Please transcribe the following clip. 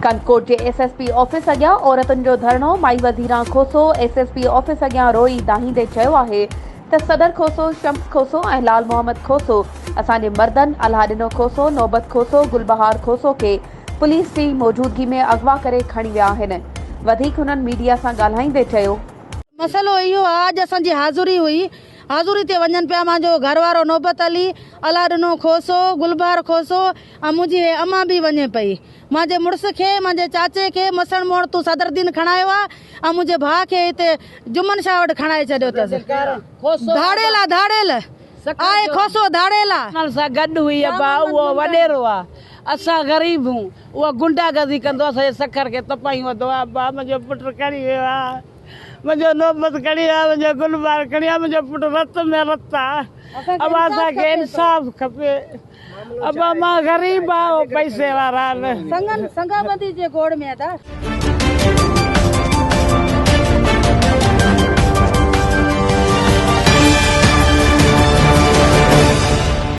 ڪنڌڪوٽ جي S S P office اڳيان عورتن جو ڌرڻو، Mai Waziran Khoso S S P office اڳيان روئي دانهيندي چيو آهي ته صدر کوسو، شمس کوسو ۽ لال محمد کوسو اسان جي مردن الهه ڏنو کوسو، نوبت کوسو، گل بهار کوسو کي پوليس جي موجودگي ۾ اغوا ڪري کڻي ويا آهن. وڌيڪ هنن ميڊيا سان ڳالهائيندي چيو. مسئلو اهو آ اڄ اسان جي حاضري هئي حاضري تي وڃن پيا مانجو گهر وارو نوبت علي، الله ڏنو کوسو، گلبهار کوسو ۽ منهنجي هي امان به وڃي پئي مانجي مڙس کي مانجي چاچي کي مسڻ موڻ تون صدر الدين کڻايو آ ۽ منهنجي ڀاء کي هتي جمن شاهه وٽ کڻائي ڇڏيو اٿس ڌاڙيل آ ڌاڙيل آهي کوسو ڌاڙيل آ. انهن سان گڏ هئي ابا اهو وڏيرو آ اسان غريب هون اهو گنڊا گردي ڪندو اسان جي سکر کي تپائين وڌو آ ابا منهنجو پٽ کڻي ويو آ منهنجو نوبت کڻي ويو آ منهنجو گلبهار کڻي ويو آ منهنجو پٽ رت ۾ رت آ ابا اسان کي انصاف کپي ابا مان غريب آ اهو پئسي وارا آهن. سنگن سنگابندي جي گوڙ ۾ ادا.